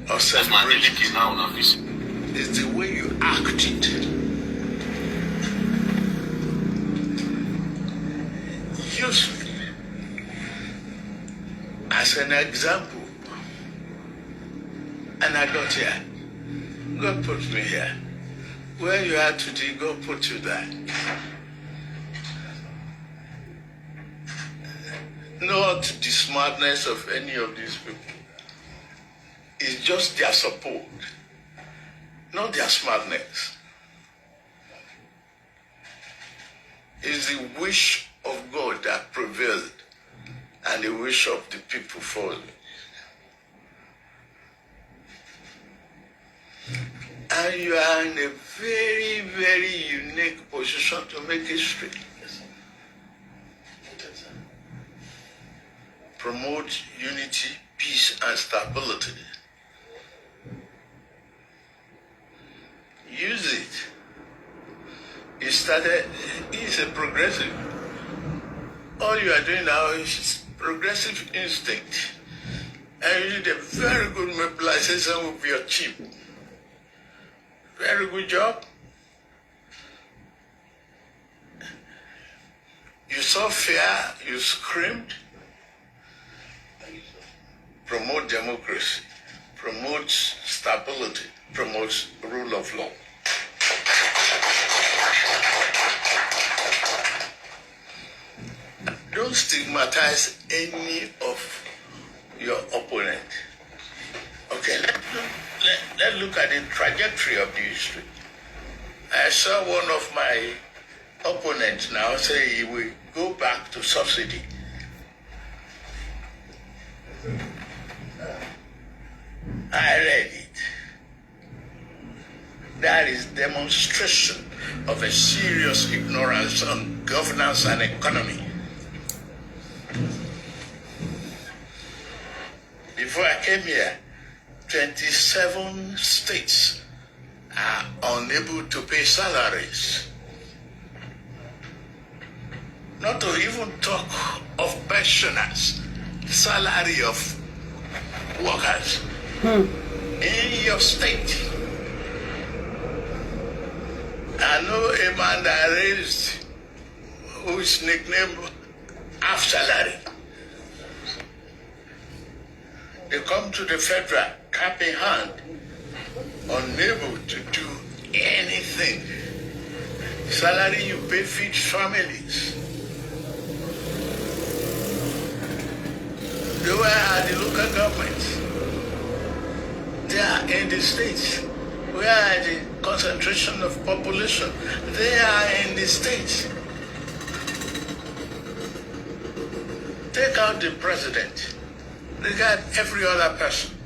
[SPEAKER 3] or
[SPEAKER 4] That's my
[SPEAKER 3] celebrated
[SPEAKER 4] Adeleke
[SPEAKER 3] it.
[SPEAKER 4] now na visit.
[SPEAKER 3] It's the way you act it. Use it as an example. And I got here. God put me here. Where you are today, God put you there. Not the smartness of any of these people. It's just their support, not their smartness. It's the wish of God that prevailed and the wish of the people followed. And you are in a very, very unique position to make history. Promote unity, peace, and stability. Use it. He started, he's a progressive. All you are doing now is progressive instinct. And you did a very good mobilization with your team. Very good job. You saw fear, you screamed. Promote democracy, promote stability, promote rule of law. Don't stigmatize any of your opponent. Okay, let's look at the trajectory of the history. I saw one of my opponents now say he will go back to subsidy. I read it. That is demonstration of a serious ignorance on governance and economy. Before I came here, 27 states are unable to pay salaries. Not to even talk of pensioners, salary of workers in your state. I know a man that raised whose nickname half salary. They come to the federal cap in hand, unable to do anything. Salary you pay feeds families. They were at the local governments. They are in the states. Where are the concentration of population? They are in the states. Take out the president. Regard every other person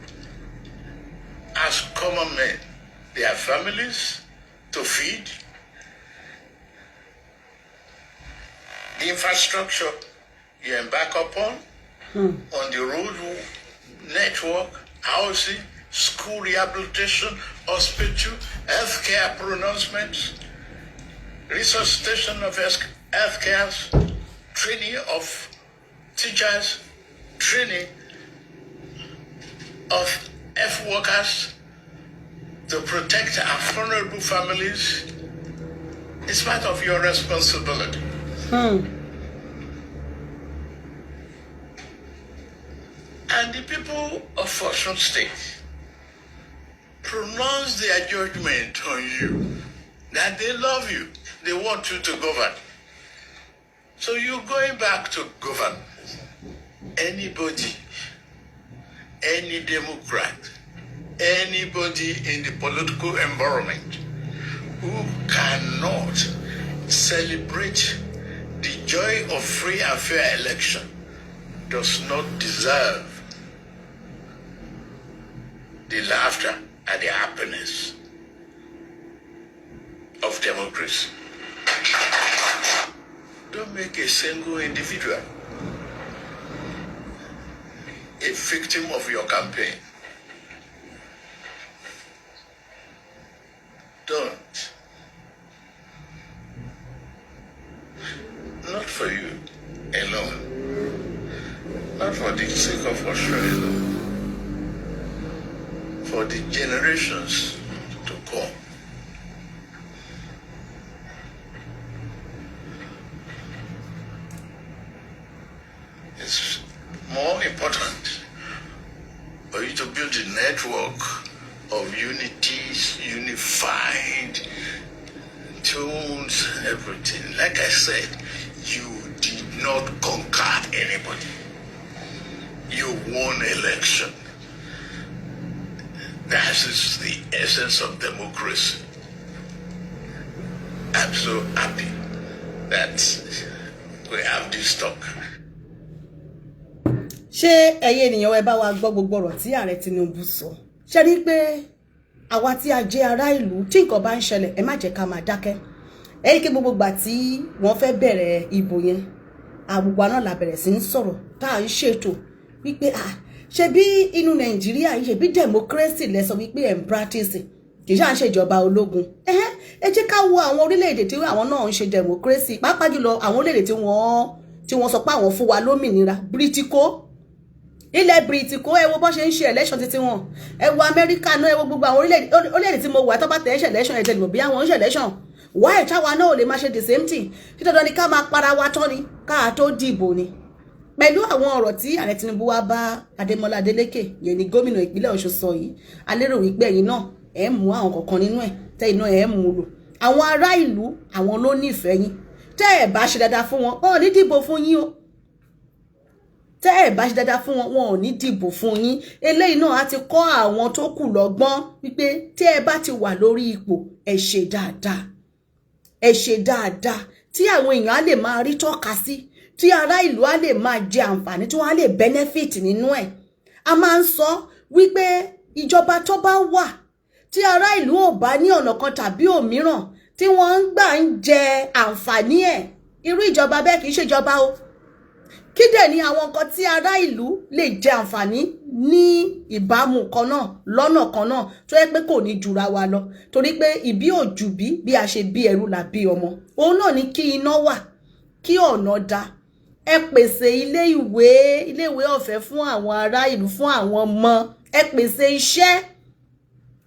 [SPEAKER 3] as common men. Their families to feed, The infrastructure you embark upon, on the road network, housing, school rehabilitation, hospital, healthcare pronouncements, resuscitation of healthcare, training of teachers, training of health workers to protect our vulnerable families is part of your responsibility. And the people of Osun State pronounce their judgment on you that they love you, they want you to govern. So you're going back to govern. Anybody, any Democrat, anybody in the political environment who cannot celebrate the joy of free and fair election does not deserve the laughter and the happiness of democracy. Don't make a single individual a victim of your campaign. Don't. Not for you alone. Not for the sake of Australia alone. For the generations to come. It's more important for you to build a network of unities, unified tunes, everything. Like I said, you did not conquer anybody. You won election. That is the essence of democracy. I'm so happy that we have this talk.
[SPEAKER 1] Ṣé ẹ̀yin ènìyàn, ẹ bá wa gbọ́ gbogbo ọ̀rọ̀ tí ààrẹ Tinubu sọ? Ṣe rí pé àwa tí a jẹ́ ará ìlú, tí nǹkan bá ń ṣẹlẹ̀, ẹ má jẹ́ ká máa dákẹ́. Ẹ̀yìn kí gbogbo gbà tí wọ́n fẹ́ bẹ̀rẹ̀ ìbò yẹn, àgbùgbà náà la bẹ̀rẹ̀ sí ń sọ̀rọ̀ tá à ń ṣètò wípé à ṣe bí inú Nàìjíríà yìí, ṣe bí democracy lẹ sọ wípé ẹ̀ ń practice, kì í ṣáà ń ṣèjọba ológun. Ẹ jẹ́ ká wo àwọn orílẹ̀-èdè tí àwọn náà ń ṣe democracy, pàápàá jùlọ àwọn orílẹ̀-èdè tí wọ́n sọ pé àwọn fún wa lómìnira, Britiko, ilẹ̀ Britiko. Ẹ wo bọ́n ṣe ń ṣe election títí wọn. Ẹ wo Amẹ́ríkà náà, ẹ wo gbogbo àwọn orílẹ̀-èdè tí mo wà tó bá tẹ̀ ń ṣe election. Ẹ tẹ̀lé mọ̀ bí àwọn ń ṣe election. Why táwa náà ò lè máa ṣe the same thing? Tí dandan ni ká máa para wa tán ni ká tó dìbò ni? Pẹ̀lú àwọn ọ̀rọ̀ tí ààrẹ Tinubu wá bá Adémọ́lá Adélékè yẹn ní gómìnà ìpínlẹ̀ Ọ̀ṣun sọ yìí, a lérò wípé ẹ̀yin náà ẹ̀ ń mú àwọn kọ̀ọ̀kan nínú ẹ̀, tẹ́yin náà ẹ̀ ń mú lò. Àwọn ará ìlú, àwọn ló nífẹ̀ẹ́ yín. Tẹ́ ẹ̀ bá ṣe dáadáa fún wọn, wọn ò ní dìbò fún yín o. Tẹ́ ẹ̀ bá ṣe dáadáa fún wọn, wọn ò ní dìbò fún yín. Eléyìí náà á ti kọ́ àwọn tó kù lọ́gbọ́n wípé tí ẹ bá ti wà lórí ipò, ẹ ṣe dáadáa, ẹ ṣe dáadáa tí àwọn èèyàn á lè máa rí tọ́ka sí, tí ará ìlú á lè máa jẹ àǹfààní, tí wọ́n á lè benefit nínú ẹ̀. A máa ń sọ wípé ìjọba tó bá wà tí ará ìlú ò bá ní ọ̀nà kan tàbí òmíràn tí wọ́n ń gbà ń jẹ àǹfààní ẹ̀, irú ìjọba bẹ́ẹ̀ kì í ṣèjọba o. Kí dẹ̀ ni àwọn nǹkan tí ará ìlú lè jẹ àǹfààní ní ìbámu kan náà, lọ́nà kan náà, tó yẹ pé kò ní jura wa lọ? Torí pé ìbí ò jù bí bí a ṣe bí ẹrú là bí ọmọ. Òun náà ni kí iná wà, kí ọ̀nà da, ẹ pèsè ilé ìwé, ilé ìwé ọ̀fẹ́ fún àwọn ará ìlú, fún àwọn ọmọ. Ẹ pèsè iṣẹ́,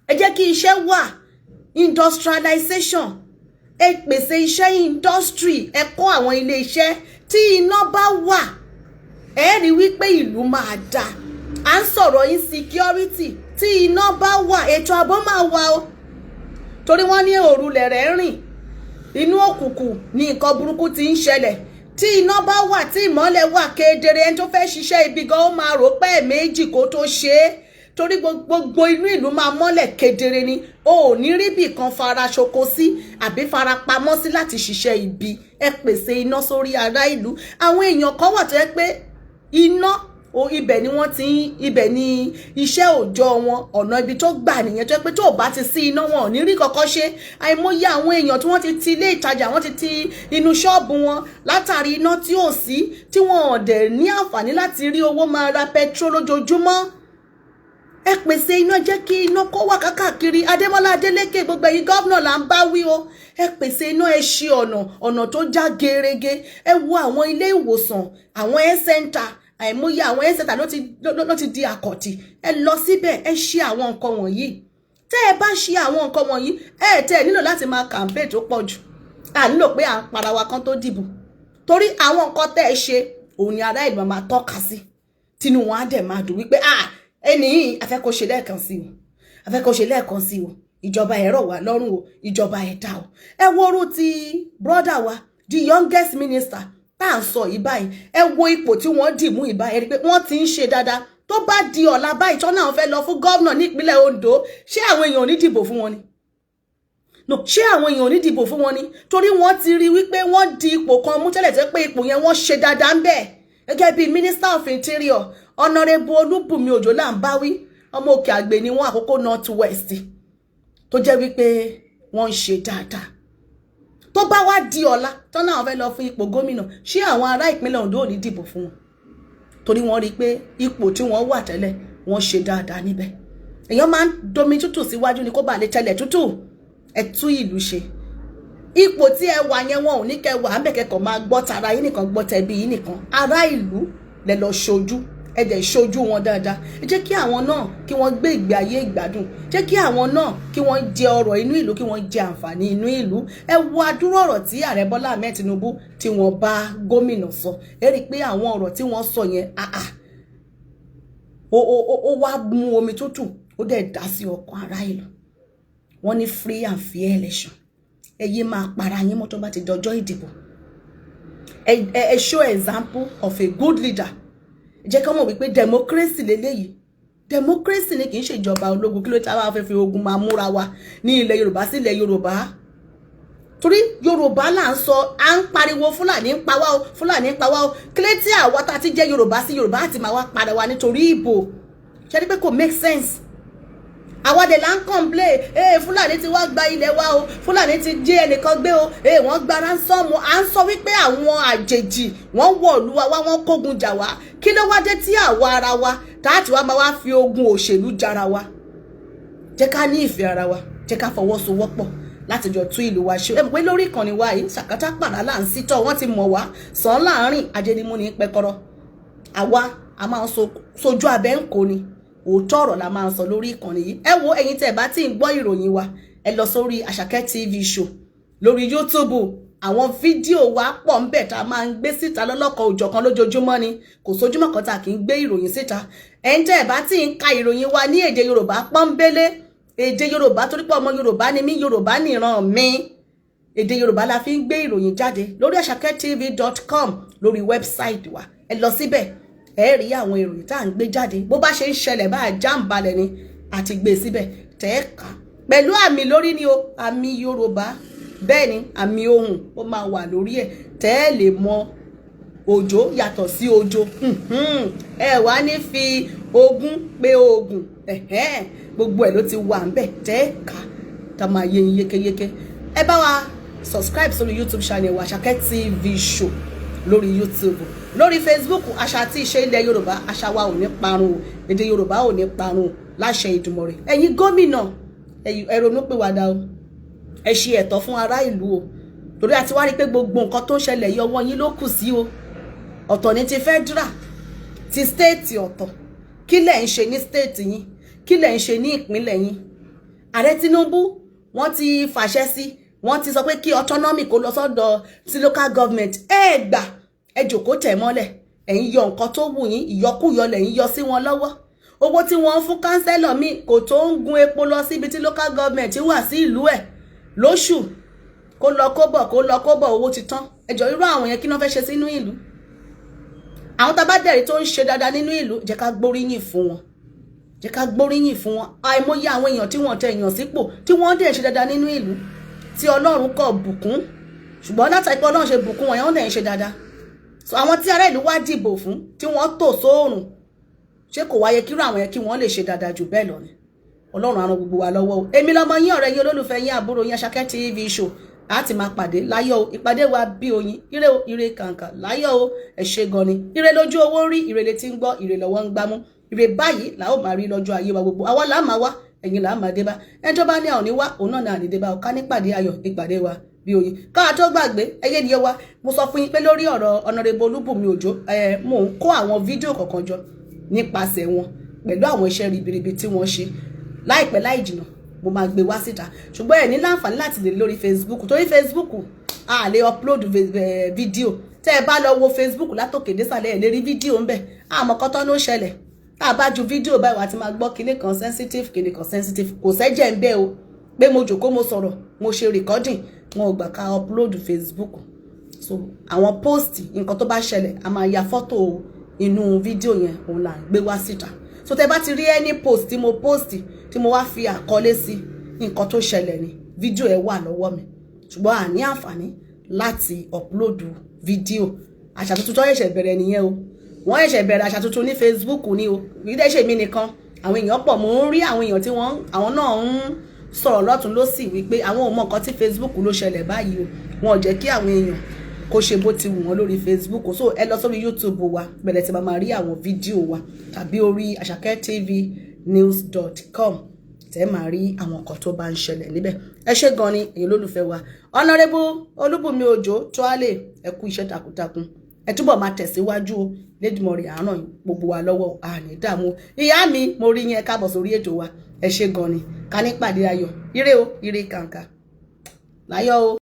[SPEAKER 1] ẹ jẹ́ kí iṣẹ́ wà, industrialization. Ẹ pèsè iṣẹ́, industry, ẹ kọ́ àwọn ilé iṣẹ́. Tí iná bá wà, ẹ rí wípé ìlú máa dáa. À ń sọ̀rọ̀ insecurity. Tí iná bá wà, ètò ààbò máa wà o, torí wọ́n ní òru lẹ̀rẹ̀ rìn, inú òkùnkùn ní nǹkan burúkú ti ń ṣẹlẹ̀. Tí iná bá wà, tí ìmọ́lẹ̀ wà kedere, ẹni tó fẹ́ ṣiṣẹ́ ibi gan, ó máa rò pé méjì kó tó ṣe é, torí gbogbo inú ìlú máa mọ́lẹ̀ kedere ni. O ò ní rí bì kan fara ṣoko sí àbí fara pamọ́ sí láti ṣiṣẹ́ ibi. Ẹ pèsè iná sórí ará ìlú. Àwọn èèyàn kan wà tó yẹ pé iná O ibẹ̀ ni wọ́n ti ń, ibẹ̀ ni iṣẹ́ òòjọ́ wọn, ọ̀nà ibi tó gbà nìyẹn, tó yẹ pé tó bá ti sí iná, wọn ò ní rí kankan ṣe. Àìmọye àwọn èèyàn tí wọ́n ti ti ilé ìtajà, wọ́n ti ti inú ṣọ́ọ̀bù wọn látàrí iná tí ò sí, tí wọn ò dẹ̀ ní àǹfààní láti rí owó máa ra petrol lójoojúmọ́. Ẹ pèsè iná, jẹ́ kí iná kó wà kákàkiri. Adémọ́lá Adélékè, gbogbo ẹ̀yin gómìnà là ń bá wí o. Ẹ pèsè iná, ẹ ṣe ọ̀nà, ọ̀nà tó já gerege. Ẹ wo àwọn ilé ìwòsàn, àwọn health center, àìmọye àwọn health center ló ti di àkọ̀tì. Ẹ lọ síbẹ̀, ẹ ṣe àwọn nǹkan wọ̀nyí. Tẹ́ ẹ bá ṣe àwọn nǹkan wọ̀nyí, ẹ tẹ́ ẹ nílò láti máa campaign tó pọ̀ jù. À nílò pé à ń para wa kan tó dìbò, torí àwọn nǹkan tẹ́ ẹ ṣe òun ni ará ìlú máa tọ́ka sí, tínú wọn á dẹ̀ máa dùn wípé, "Ah, ẹni yìí, a fẹ́ kó ṣe lẹ́ẹ̀kan sí o, a fẹ́ kó ṣe lẹ́ẹ̀kan sí o. Ìjọba ẹ̀rọ wà lọ́rùn o, ìjọba ẹ̀dá o." Ẹ wo orú ti brother wa, the youngest minister tá à ń sọ yìí báyìí. Ẹ wo ipò tí wọ́n dì mú yìí báyìí. Ẹ rí i pé wọ́n ti ń ṣe dáadáa. Tó bá di ọ̀la báyìí, tọ́ náà fẹ́ lọ fún gómìnà nípínlẹ̀ Ondo, ṣé àwọn èèyàn ò ní dìbò fún wọn ni? No, ṣé àwọn èèyàn ò ní dìbò fún wọn ni? Torí wọ́n ti rí wípé wọ́n di ipò kan mú tẹ́lẹ̀ tẹ́ pé ipò yẹn, wọ́n ṣe dáadáa ń bẹ̀ gẹ́gẹ́ bíi Minister of Interior. Honourable Olúbùnmi Òjó là ń bá wí. Ọmọ Òkè Àgbè ni wọ́n, Àkókò North West, tó jẹ́ wípé wọ́n ń ṣe dáadáa. Tó bá wá di ọ̀la tán náà fẹ́ lọ fún ipò gómìnà, ṣé àwọn ará ìpínlẹ̀ Ondo ò ní dìbò fún wọn? Torí wọ́n rí i pé ipò tí wọ́n wà tẹ́lẹ̀, wọ́n ṣe dáadáa níbẹ̀. Èèyàn máa ń domi tútù síwájú ni kó bàa lè tẹlẹ̀ tútù. Ẹ tú ìlú ṣe. Ipò tí ẹ wà yẹn, wọn ò ní kẹ́ wà á bẹ̀ kẹ́kọ̀ọ́ máa gbọ́ tara yín nìkan, gbọ́ tẹbí yín nìkan. Ará ìlú lẹ lọ ṣojú, ẹ dẹ̀ ṣojú wọn dáadáa. Ẹ jẹ́ kí àwọn náà kí wọ́n gbé ìgbé ayé ìgbádùn. Jẹ́ kí àwọn náà kí wọ́n jẹ ọrọ̀ inú ìlú, kí wọ́n jẹ àǹfààní inú ìlú. Ẹ wo adúrò ọ̀rọ̀ tí Ààrẹ Bọ́lá Ahmed Tinubu tí wọ́n bá gómìnà sọ. Ẹ rí i pé àwọn ọ̀rọ̀ tí wọ́n sọ yẹn, àà, ó wá mú omi tútù, ó dẹ̀ dá sí ọkàn ará ìlú. Wọ́n ní free and fair election. Ẹ yé máa para yín mọ́ tó bá ti dọjọ́ ìdìbò. Ẹ show example of a good leader. Jẹ́ ká mọ̀ wípé democracy lélẹ́yìí, democracy ni, kì í ṣe ìjọba ológun. Kí ló tá a fẹ́ fi ogun máa múra wa ní ilẹ̀ Yorùbá sí ilẹ̀ Yorùbá? Torí Yorùbá là ń sọ, à ń pariwo Fúlàní ń pa wá o, Fúlàní ń pa wá o. Kílé tí àwa tá a ti jẹ́ Yorùbá sí Yorùbá àti máa wá padà wá nítorí ìbò? Ṣe ni pé kò make sense. Àwa dẹ̀ là ń complain, "Ee, Fúlàní ti wá gba ilẹ̀ wa o, Fúlàní ti jí ẹnìkan gbé o, ee, wọ́n gba ransom." À ń sọ wípé àwọn àjèjì wọ́n wọ̀lú wa wá, wọ́n kógun jà wá. Kí ló wá dé tí àwa ara wa táàtì wa máa wá fi ogun òṣèlú jara wa? Jẹ́ ká ní ìfẹ́ ara wa, jẹ́ ká fọwọ́sowọ́pọ̀ láti jọ tún ìlú wa ṣe. Ẹ mọ̀ pé lórí ìkànnì wa yìí, sàkátà pàrà là ń sítọ̀, wọ́n ti mọ̀ wá sàn láàrin ajẹnimú ní pẹ́kọ́rọ́. Àwa a máa ń sojú abẹ́ ń kó ni, òótọ́ ọ̀rọ̀ la máa ń sọ lórí ìkànnì yìí. Ẹ wo, ẹ̀yin tẹ́ ẹ bá tí ń gbọ́ ìròyìn wa, ẹ lọ sórí Àṣàkẹ́ TV Show lórí YouTube. Àwọn fídíò wa pọ̀ ń bẹ̀ tá a máa ń gbé síta lọ́lọ́kan òjọ̀kan lójoojúmọ́ ni. Kò sójúmọ́ kan tá a kì í gbé ìròyìn síta. Ẹ̀yin tẹ́ ẹ bá tí ń ka ìròyìn wa ní èdè Yorùbá pọ́nbélé, èdè Yorùbá, torí pé ọmọ Yorùbá ni mí, Yorùbá nìran mi, èdè Yorùbá la fi ń gbé ìròyìn jáde lórí asaketv.com, lórí website wa. Ẹ lọ síbẹ̀, ẹ rí àwọn ìròyìn tá à ń gbé jáde. Bó bá ṣe ń ṣẹlẹ̀ bá já ń balẹ̀ ni àti gbé síbẹ̀, tẹ́ ẹ kà pẹ̀lú àmì lórí ni o, àmì Yorùbá. Bẹ́ẹ̀ ni àmì ohùn ó máa wà lórí ẹ̀, tẹ́ ẹ lè mọ òjò yàtọ̀ sí òjò. Ẹ wá ní fi ogún pé ogun, gbogbo ẹ̀ ló ti wà ń bẹ̀, tẹ́ ẹ kà tá máa yé yín yékéyéké. Ẹ bá wa subscribe sórí YouTube channel wa, Àṣàkẹ́ TV Show lórí YouTube, lórí Facebook. Àṣà àti ìṣe ilẹ̀ Yorùbá, àṣà wa ò ní parun o, èdè Yorùbá ò ní parun o, láṣẹ Ìdùmọ̀rẹ́. Ẹ̀yin gómìnà, ẹ ronú pìwàdà o, ẹ ṣe ẹ̀tọ́ fún ará ìlú o, torí àti wá rí i pé gbogbo nǹkan tó ń ṣẹlẹ̀ yìí, ọwọ́ yín ló kù sí o. Ọ̀tọ̀ ní ti federal, ti state ọ̀tọ̀. Kí lẹ̀ ń ṣe ní state yín? Kí lẹ̀ ń ṣe ní ìpínlẹ̀ yín? Ààrẹ Tinubu, wọ́n ti fàṣẹ sí, wọ́n ti sọ pé kí autonomy kó lọ sọ́dọ̀ sí local government. Ẹ gbà, ẹ jòkó tẹ̀ mọ́lẹ̀, ẹ̀ ń yọ nǹkan tó wù yín, ìyọkúyọ lẹ̀ ń yọ sí wọn lọ́wọ́. Owó tí wọ́n ń fún councillor mi kò tó ń gun epo lọ síbi tí local government wà sí ìlú ẹ̀ lóṣù. Kó lọ kó bọ̀, kó lọ kó bọ̀, owó ti tán. Ẹjọ́, irú àwọn yẹn, kí wọ́n fẹ́ ṣe sínú ìlú? Àwọn tá a bá dẹ̀rí tó ń ṣe dáadáa nínú ìlú, jẹ́ ká gbóríyìn fún wọn, jẹ́ ká gbóríyìn fún wọn. Àìmọye àwọn èèyàn tí wọ́n tẹ èèyàn sípò, tí wọ́n dẹ̀ ṣe dáadáa nínú ìlú, tí Ọlọ́run kọ̀ bùkún, ṣùgbọ́n látàrí pé Ọlọ́run ṣe bùkún wọn yẹn, wọ́n dẹ̀ ń ṣe dáadáa. So àwọn tí ará ìlú wá dìbò fún, tí wọ́n tò sóòrùn. Ṣé kò wáyé kírú àwọn yẹn kí wọ́n lè ṣe dáadáa jù bẹ́ẹ̀ lọ ni? Ọlọ́run á ràn gbogbo wa lọ́wọ́ o. Èmi lọ́mọ yín, ọ̀rẹ́ yín, olólùfẹ́ yín, àbúrò yín, Àṣàkẹ́ TV Show. A ti máa pàdé láyọ̀ o. Ìpàdé wa bí oyin. Ire o, ire kàǹkà, láyọ̀ o. Ẹ ṣé gan ni. Ire lójú owó ń rí, ire létí ń gbọ́, ire lọ́wọ́ ń gbámú. Ire báyìí là ó máa rí lọ́jọ́ ayé wa gbogbo. Àwa là á máa wá, ẹ̀yin là á máa dé bá. Ẹni tó bá ní àwọn òní wá, òun náà ní àní dé bá o. Ká nípàdé ayọ̀, ìpàdé wa bí oyin. Káà tó gbàgbé, ẹyẹ ni wa, mo sọ fún yín pé lórí ọ̀rọ̀ Honourable Olúbùnmi Òjó, ẹ mò ń kó àwọn fídíò kọ̀ọ̀kan jọ nípasẹ̀ wọn pẹ̀lú àwọn iṣẹ́ ribiribi tí wọ́n ṣe. Láìpẹ́ láì jìnnà, mo máa gbé wá síta, ṣùgbọ́n ẹ ní láǹfààní láti lè lórí Facebook, torí Facebook a lè upload fídíò. Tẹ́ ẹ bá lọ wo Facebook látòkè désàlẹ̀, ẹ lè rí fídíò ńbẹ̀. Àmọ́ kọ́tọ́ ló ṣẹlẹ̀, tá a bá ju fídíò báyìí, wàá ti máa gbọ́ kinní kan sensitive, kinní kan sensitive. Kò sẹ́jẹ̀ ń bẹ́ o pé mo jòkó, mo sọ̀rọ̀, mo ṣe recording. Wọn ò gbà ká upload Facebook. So àwọn post nǹkan tó bá ṣẹlẹ̀, a máa ya fọ́tò inú fídíò yẹn, òun là ń gbé wá síta. So tẹ́ bá ti rí any post tí mo post, tí mo wá fi àkọlé sí, nǹkan tó ṣẹlẹ̀ ni. Fídíò ẹ̀ wà lọ́wọ́ mi, ṣùgbọ́n a ní àǹfààní láti upload fídíò. Àṣà tuntun tó ṣẹ̀ṣẹ̀ bẹ̀rẹ̀ nìyẹn o. Wọ́n ṣẹ̀ṣẹ̀ bẹ̀rẹ̀ àṣà tuntun ní Facebook ni o. Kì í dẹ́ ṣe mí nìkan, àwọn èèyàn pọ̀. Mò ń rí àwọn èèyàn tí wọ́n, àwọn náà ń sọ̀rọ̀ lọ́tún lọ́sì wípé àwọn ò mọ nǹkan tí Facebook ló ṣẹlẹ̀ báyìí o. Wọn ò jẹ́ kí àwọn èèyàn kó ṣe bó ti wù wọ́n lórí Facebook. So ẹ lọ sórí YouTube wa, bẹ̀rẹ̀ tí máa rí àwọn fídíò wa, tàbí orí asakettvnews.com, tẹ́ máa rí àwọn nǹkan tó bá ń ṣẹlẹ̀ níbẹ̀. Ẹ ṣé gan ni, èyí olólùfẹ́ wa. Honourable Olúbùnmi Òjó Tuale, ẹ kú iṣẹ́ takuntakun, ẹ túbọ̀ máa tẹ̀síwájú o. Lédùmarè á ràn gbogbo wa lọ́wọ́, àní dààmú. Ìyá mi, mo rí yẹn, káàbọ̀ sórí ètò wa. Ẹ ṣé gan ni. Ká ní pàdé ayọ̀. Ire o, ire kàǹkà, láyọ̀ o.